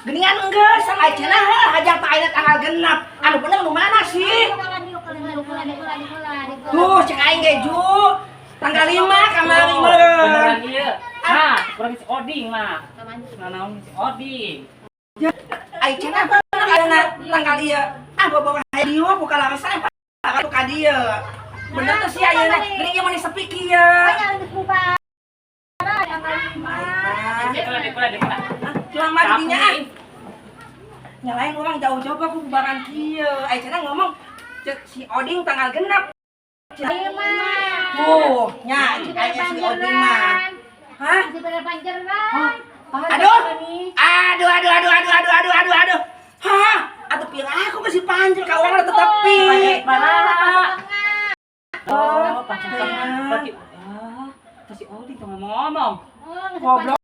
Geningan geus sama cenah heuh hajar teh ayeuna tanggal 6. Anu bener nu mana sih? Tuh, cek aing ge, Ju. Tanggal 5 kamari meureun. Beneran ieu. Nah, kurang si Oding mah. Nah, naon si Oding. Ai cenah bener ayeuna tanggal ieu. Ah, bobogoh hayang dieu buka larasan ka ka dieu. Bener teh sih ayeuna geuning ieu mah sepi kieu. Ah, Dek, dek, dek. Culang mah dinya ah. Nyalain orang jauh-jauh aku bubaran kieu. Ai cenah ngomong cek si Oding tanggal 6. Tuh, nya aya si Oding mah. Hah? Aduh. Aduh, aduh, aduh, aduh, aduh, aduh, aduh, aduh. Hah? Atuh pira aku masih panjang ka urang tetep tepi. Parah. Oh, pacar. Berarti ah, si Oding tuh ngomong-ngomong. Goblok.